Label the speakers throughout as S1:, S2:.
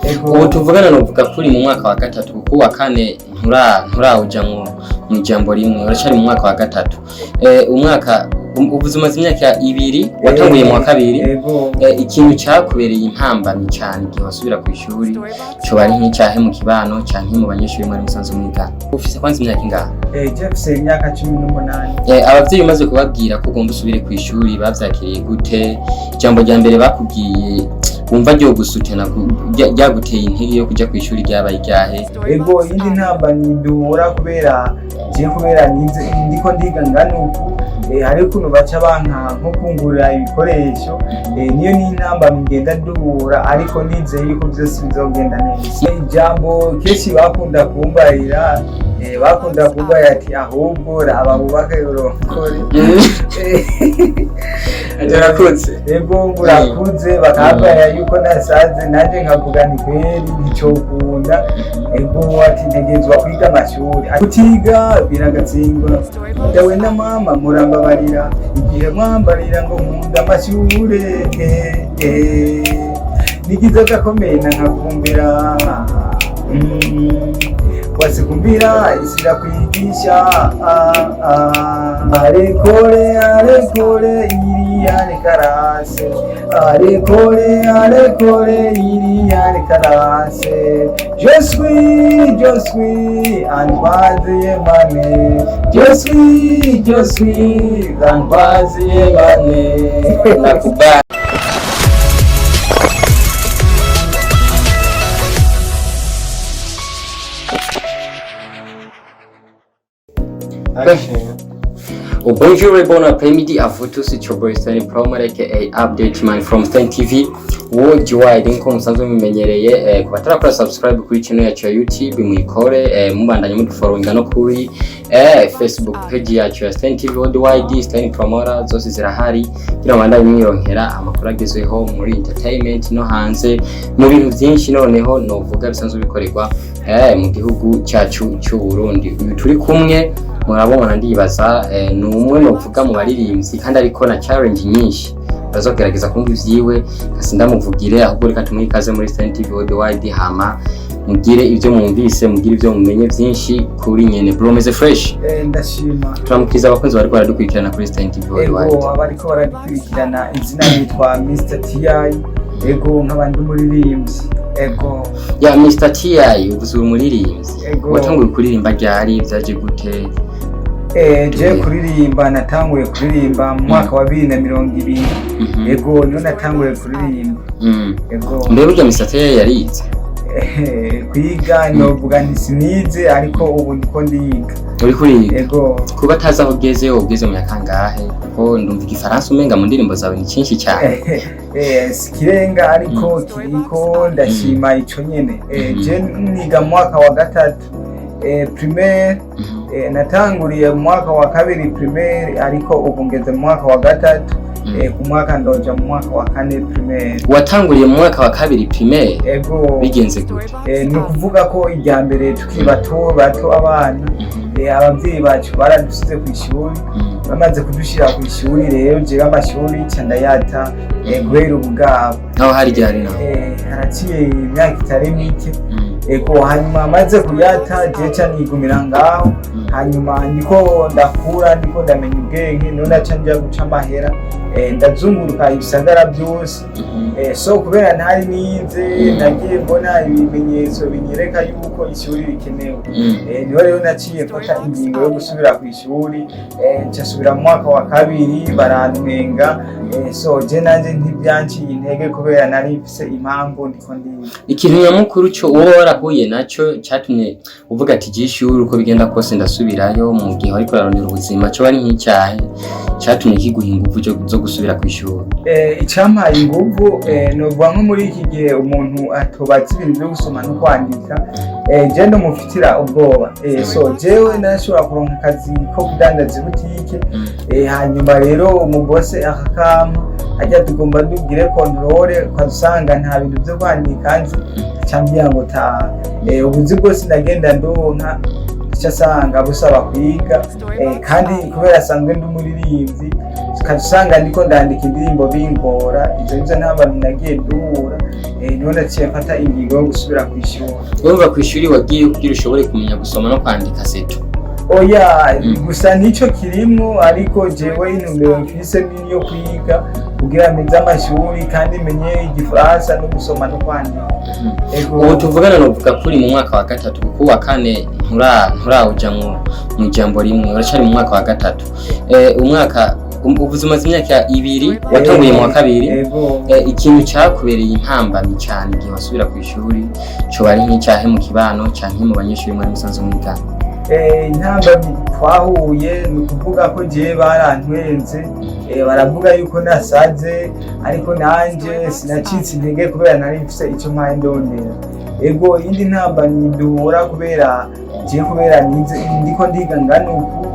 S1: Ego.
S2: Ubu tuvugana novuga ko uri mu mwaka wa gatatu, kuko uwa kane nturawujamwo mu ijambo rimwe, uracari mu mwaka wa gatatu. Umwaka uvuze umaze imyaka 2, watanguye mu wa kabiri.
S1: Ego.
S2: Ikintu cyakubereye impambamyi cyane igihe wasubira ku ishuri coba ari nk'icyahe mu kibano canke mu banyeshuri mwari musanzwe mwigana? Ufise kwanza imyaka ingahe?
S1: Je mfise imyaka 18.
S2: Abavyeyi umaze kubabwira ko ugomba usubire ku ishuri bavyakiriye gute? Ijambo rya mbere bakubwiye wumva ryo gusutena ryaguteye intege yo kuja ku ishuri ryabaye iryahe?
S1: Ego, iyindi ntambamyi duhura, kubera je kubera nize ndiko ndiga ngana uku, hariho ukuntu baca banka nko kungurira ibikoresho. Niyo ni intambamyi ngenda duhura, ariko nizeye yuko byose bizogenda neza. Ijambo kenshi bakunda kumbarira, bakunda kumbarira ati: "Ahubwo raba wubake urongore."
S2: Urakuze.
S1: Ego, ngo urakuze, bakambwira yuko nasaze, nanjye nkavuga ni kweri nticokunda. Ego, ati ntegerezwa kwiga amashuri, kutiga biragatsindwa. Dawe na mama murambabarira igihe mwambarira ngo nkunda amashure. Nigize agakomeye nkakumbira, wasikumbira isira kwigisha. Arekore arekore iriya karase, arekore arekore iriya karase. Je suis en troisième année, je suis en troisième année.
S2: Nakubali. Oh, bonjour et bon après-midi à vous tous, it's your boy Stanley Promo aka Update Man from Stan TV Worldwide. Nko musanzwe mumenyereye, ku batarakora subscribe kuri channel yacu ya YouTube muyikore, mubandanye mudufollowinga no kuri Facebook page yacu ya Stan TV Worldwide, Stan Promoter, zose zirahari kugira ngo bandanye mwironkera amakuru agezweho muri entertainment no hanze mu bintu byinshi, noneho novuga bisanzwe bikorerwa mu gihugu cyacu cy'u Burundi. Uyu turi kumwe murabona, ndibaza, ni umwe novuga mu baririmbyi kandi ariko na challenge nyinshi bazogerageza kumva ivyiwe, kasi ndamuvugire, ahubwo reka tumuhe ikaze muri Stan TV Worldwide, hama mugire ibyo mwumvise, mugire ibyo mumenye byinshi kuri nyene. Bro, meze fresh?
S1: Ndashima.
S2: Turamukiza abakunzi bariko baradukurikirana kuri Stan TV Worldwide.
S1: Ego, abariko baradukurikirana, izina nitwa Mr TI. Ego, nkaba ndi umuririmbyi. Ego.
S2: Ya Mr TI, uvuze uri umuririmbyi.
S1: Ego.
S2: Watanguye kuririmba ryari? Vyaje gute?
S1: Je kuririmba natanguye kuririmba mu mwaka wa 2020. Ego, niho natanguye kuririmba. Ego.
S2: Mbe burya Mr TI yarize?
S1: Kwiga novuga nti sinize, ariko ubu ndiko ndiga.
S2: Uriko uriga?
S1: Ego.
S2: Kuba atazi aho ugeze, ugeze mu yakangahe? Kuko ndumva igifaransa umenga mu ndirimbo zawe ni cyinshi cyane.
S1: Si kirenga, ariko kiriko, ndashima ico nyene. Je niga mu mwaka wa gatatu primaire. Natanguriye mu mwaka wa kabiri primaire, ariko ubu ngeze mu mwaka wa gatatu. Ku mwaka ndoja mu mwaka wa kane primaire.
S2: Watanguriye mu mwaka wa kabiri primaire?
S1: Ego.
S2: Bigenze gute?
S1: Ni ukuvuga ko irya mbere tukiri bato bato abana, abavyeyi bacu baradusize ku ishuri. Bamaze kudushira ku ishuri rero, jewe amashuri ca ndayata, guhera ubwabo.
S2: Aho hari ryari naho?
S1: Haraciye imyaka itari mike. Ego, hanyuma maze kuyata je ca nigumira ngaho. Hanyuma ndiko ndakura, ndiko ndamenya ubwenge, niho naca nja guca amahera. Ndazunguruka ibisagara byose. So kubera ntari nize, nagiye mbona ibimenyetso binyereka yuko ishuri rikenewe. Niho rero naciye mfata ingingo yo gusubira ku ishuri. Nca subira mu mwaka wa kabiri, barantwenga. So je nanje ntibyanciye intege kubera nari mfise impamvu ndiko ndiga.
S2: Ikintu nyamukuru cyo wowe warahuye nacyo cyatumye uvuga ati jya ishuri uko bigenda kose ndasubirayo, mu gihe wariko urarondera ubuzima, cyo ari nk'icyahe cyatumye kiguha ingufu zo gusubira ku ishuri?
S1: Icampaye inguvu, novuga nko muri iki gihe umuntu atobatse ibintu byo gusoma no kwandika, je ndamufitira ubwoba. So jewe narashobora kuronka akazi ko kudandaza ibutike. Hanyuma rero umubose akakampa ajya tugomba dugire contrôle, ukadusanga nta bintu byo kwandika nzi, cambwira ngo taha. Ubuzi bwose ndagenda ndonka icyo asanga busaba kwiga. Kandi kubera asanzwe ndi umuririmbyi, ukaza usanga ndiko ndandika indirimbo bingora. Izo nizo ntambamyi nagiye duhura. Niho naciye mfata ingingo yo gusubira ku ishuri.
S2: Urumva, ku ishuri wagiye kugira ushobore kumenya gusoma no kwandika, setu?
S1: Oya, gusa nico kirimwo, ariko jewe intumbero mfise ni iyo kwiga kugira mpeze amashuri kandi menye igifaransa no gusoma no kwandika. Ego.
S2: Ubu tuvugana novuga ko uri mu mwaka wa gatatu, kuko uwa kane nturawuja mu ijambo rimwe, uracari mu mwaka wa gatatu. Umwaka uvuze umaze imyaka 2, watanguye mu wa kabiri.
S1: Ego.
S2: Ikintu cyakubereye intambamyi cyane igihe wasubira ku ishuri coba ari nk'icyahe, mu kibano canke mu banyeshuri mwari musanzwe mwigana?
S1: Intambamyi twahuye ni ukuvuga ko jewe barantwenze, baravuga yuko nasaze, ariko nanje sinacitse intege kubera nari mfise ico mpaye ndondera. Ego, iyindi ntambamyi duhura, kubera jewe kubera nize ndiko ndiga ngana uku,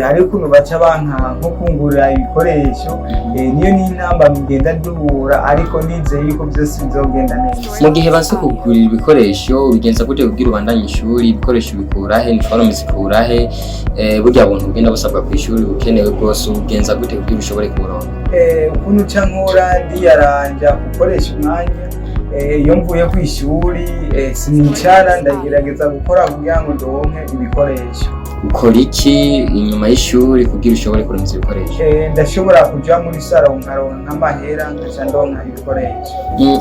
S1: hariho ukuntu baca banka nko kungurira ibikoresho. Niyo ni intambamyi ngenda duhura, ariko nizeye yuko vyose bizogenda neza.
S2: Mu gihe baze kugurira ibikoresho, bigenza gute kugira ubandanye ishuri? Ibikoresho bikura he? Uniforme zikura he? Burya buntu bugenda busabwa ku ishuri bukenewe bwose, ubugenza gute kugira ushobore kuburonka?
S1: Ukuntu ca nkora, ndiyaranja gukoresha umwanya. Iyo mvuye ku ishuri, sinicara, ndagerageza gukora kugira ngo ndonke ibikoresho.
S2: Ukora iki inyuma y'ishuri kugira ushobore kuronka ivyo bikoresho?
S1: Ndashobora kuja muri salon nkaronka nk'amahera, nkaca ndonka ibikoresho.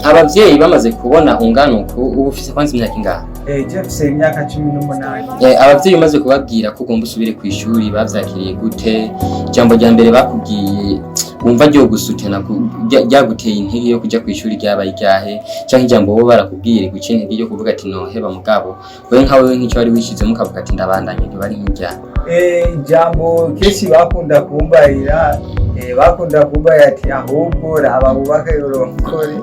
S2: Abavyeyi bamaze kubona ungana uku, ubu ufise kwanza imyaka ingahe?
S1: Je mfise imyaka 18.
S2: Abavyeyi umaze kubabwira ko ugomba usubire ku ishuri, bavyakiriye gute? Ijambo rya mbere bakubwiye wumva ryo gusutena ryaguteye intege yo kuja kw'ishuri ryabaye iryahe, canke ijambo bo barakubwiye riguca intege ryo kuvuga ati noheba, mugabo wewe nka wewe nk'ico wari wishizemo ukavuga ati ndabandanye, ryoba ari nk'iryahe?
S1: Ijambo kenshi bakunda kumbarira, bakunda kumbarira ati ahubwo raba wubake urongore.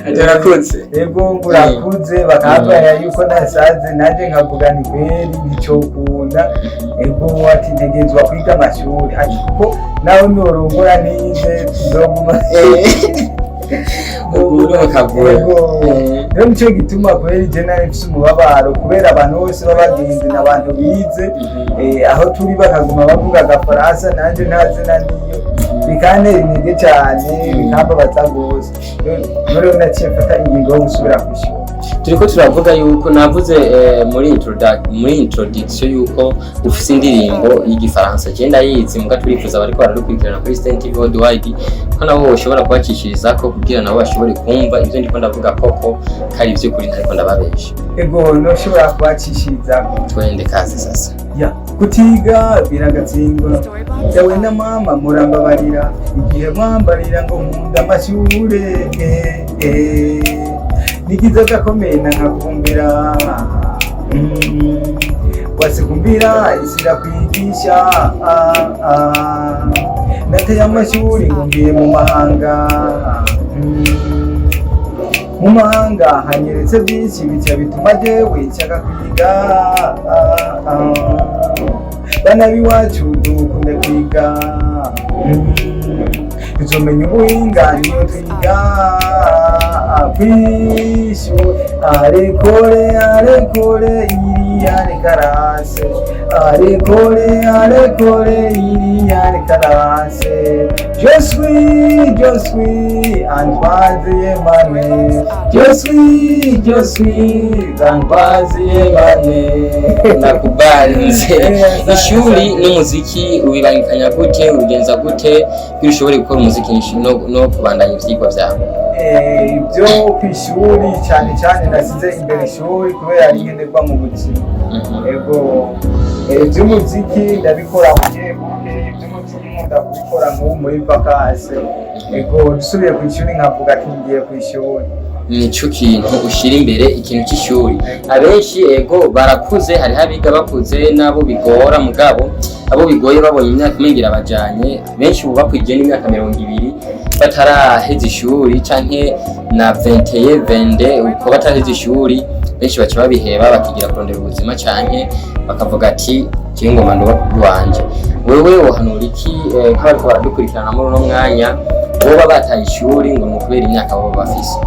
S2: Ati urakuze.
S1: Ego, ngo urakuze, bakambwira yuko nasaze, nanjye nkavuga ni kweri nicokunda. Ego, ati ntegerezwa kwiga amashuri, ati kuko nawe norongora nize nzoguma.
S2: Ugura ukavura.
S1: Ego. Rero nico gituma kweri je nari mfise umubabaro, kubera abantu bose b'abagenzi n'abantu bize, aho turi bakaguma bavuga agafaransa nanjye ntazi na niyo, bikantera intege cyane, bikambabaza rwose. Rero naciye mfata ingingo yo gusubira kw'ishuri.
S2: Turiko turavuga yuko navuze muri introduction yuko ufise indirimbo y'igifaransa. Je ndayizi, muga turifuza bariko baradukurikirana kuri Sten TV Worldwide ko nabo boshobora kubacishirizako kugira nabo bashobore kumva ivyo ndiko ndavuga koko kari ivy'ukuri, ntariko ndababesha.
S1: Ego, noshobora kubacishiriza.
S2: Twende kazi sasa.
S1: Ya, kutiga biragatsindwa. Dawe na mama murambabarira igihe mwambarira ngo nkunda amashure, nigize gakomeye nkakumbira, wasikumbira isira kwigisha, nateye amashuri ngo ngiye mu mahanga, mu mahanga hanyeretse byinshi bica bituma jewe nshaka kwiga. Bana b'iwacu dukunde kwiga, tuzomenya ubuhinga niyo twiga kw'ishuri. À l'école, à l'école, il y a les classes. À l'école, à l'école, il y a les classes. Je suis en troisième année. Je suis en troisième année.
S2: Nakubali mzee. Ishuri n'umuziki ubibangikanya gute? Ubigenza gute kugira ushobore gukora umuziki no kubandanya ivyigwa vyawe?
S1: Ibyo ku ishuri, cyane cyane nasize imbere ishuri kubera ari nkenerwa mu buzima. Ego, iby'umuziki ndabikora buke buke. Iby'umuziki nkunda kubikora nk'ubu muri vacances. Ego, dusubiye ku ishuri nkavuga ati ngiye ku ishuri.
S2: Nico kintu ushira imbere, ikintu c'ishuri. Abenshi ego barakuze, hariho abiga bakuze n'abo bigora, mugabo abo bigoye babonye imyaka umenga irabajanye. Benshi ubu bakwije n'imyaka 20 bataraheza ishuri, canke na 21 22 uko bataraheza ishuri, benshi baca babiheba bakigira kurondera ubuzima, canke bakavuga ati jewe ngoma nduba kubw'iwanje. Wewe wohanura iki nk'abariko baradukurikirana muri uno mwanya boba bataye ishuri ngo ni ukubera imyaka baba bafise?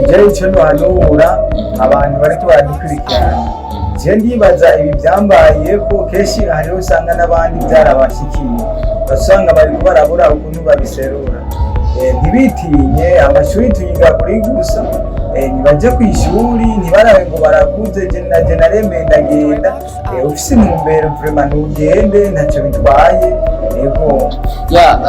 S1: Jewe icyo nohanura abantu bariko baradukurikirana, je ndibaza ibi byambaye ko kenshi hariho usanga n'abandi byarabashikiye, basanga bariko barabura ukuntu babiserura. Ntibitinye amashuri, tuyiga kuri gusa. Nibaje ku ishuri, ntibarabe ngo barakuze. Je naje naremeye ndagenda. Ufise intumbero, vraiment, ntugende, ntacyo bitwaye, ego.
S2: Ya,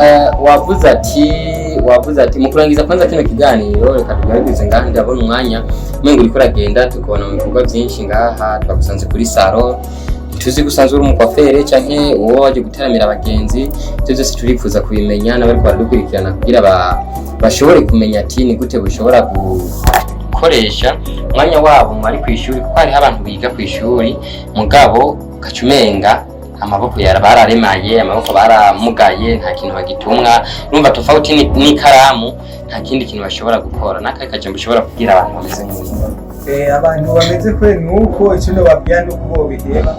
S2: wavuze ati mu kurangiza kwanza kino kiganiro, reka tugaragaze ngaha. Ndabona umwanya umengo uriko uragenda, tukabona mu bikorwa byinshi ngaha. Twagusanze kuri salon, tuzi ko usanzwe uri umukwafere canke uwo waje gutaramira abagenzi. Ibyo byose turifuza kubimenya n'abariko baradukurikirana kugira bashobore kumenya ati ni gute bushobora gukoresha umwanya wabo mu bari kw'ishuri, kuko hariho abantu biga kw'ishuri mugabo ugaca umenga amaboko yara bararemaye, amaboko baramugaye, nta kintu bagitumwa. Urumva tofauti n'ikaramu, nta kindi kintu bashobora gukora. N'akahe kajambo ushobora kubwira abantu bameze nk'uko?
S1: Abantu bameze kwe nuko icyo nobabwira nuko bobiheba,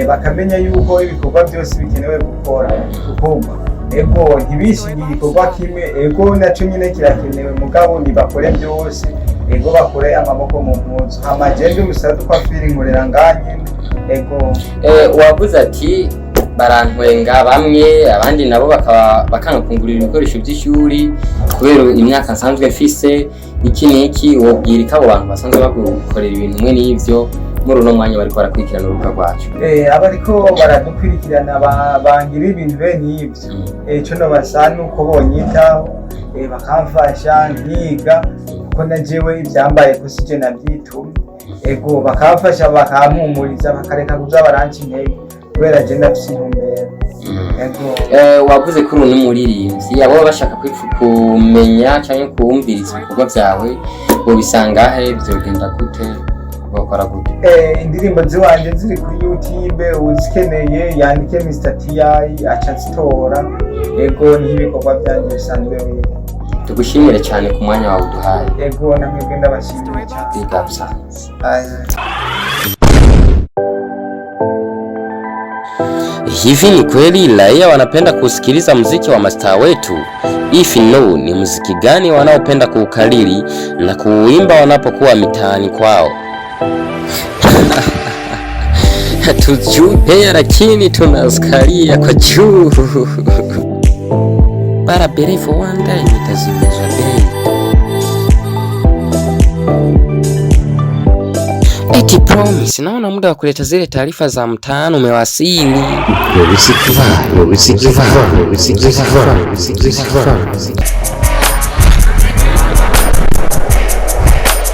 S1: bakamenya yuko ibikorwa byose bikenewe gukorwa. Ego, ntibishinge igikorwa kimwe. Ego, naco nyine kirakenewe, mugabo nibakore byose. Ego, bakore amaboko mu mpuzu. Hama je ndi umusaza coiffeur, nkorera ngaha nyene, ego.
S2: Wavuze ati barantwenga bamwe, abandi nabo bakaba bakanga kungurira ibikoresho by'ishuri kubera imyaka nsanzwe mfise, iki n'iki. Wobwira ko abo bantu basanzwe bagukorera ibintu mwe n'ivyo muri uno mwanya bariko barakurikirana urubuga rwacu?
S1: Abariko baradukurikirana bangira ibintu bene ivyo, ico nobasaba nuko bonyitaho, bakamfasha nkiga, kuko na jewe ivyambaye ko sije navyitumye. Ego, bakamfasha, bakampumuriza, bakareka kuza baranca intege, kubera je ndafise intumbero. Ego.
S2: Wavuze ko uri n'umuririmbyi. Abo baba bashaka kumenya cyangwa kumviriza ibikorwa byawe bobisanga he? Vyogenda gute? Bokora gute?
S1: Indirimbo ziwanje ziri kuri YouTube. Uzikeneye yandike Mr TI, aca azitora. Ego, niho ibikorwa vyanje bisanzwe biri.
S2: Tugushimire cyane ku mwanya wawe uduhaye.
S1: Ego, namwebwe ndabashimiye cyane.
S2: Big up sana.
S1: Aye.
S2: Hivi ni kweli raia wanapenda kusikiliza muziki wa mastaa wetu? If no, ni muziki gani wanaopenda kuukariri na kuuimba wanapokuwa mitaani kwao? Hatujui pea, lakini tunasikalia kwa juu. Bara for one day nitazimizwa bei. Eti Promise, naona muda wa kuleta zile taarifa za mtaani umewasili.
S3: Muziki vibe, muziki vibe, muziki vibe, muziki vibe.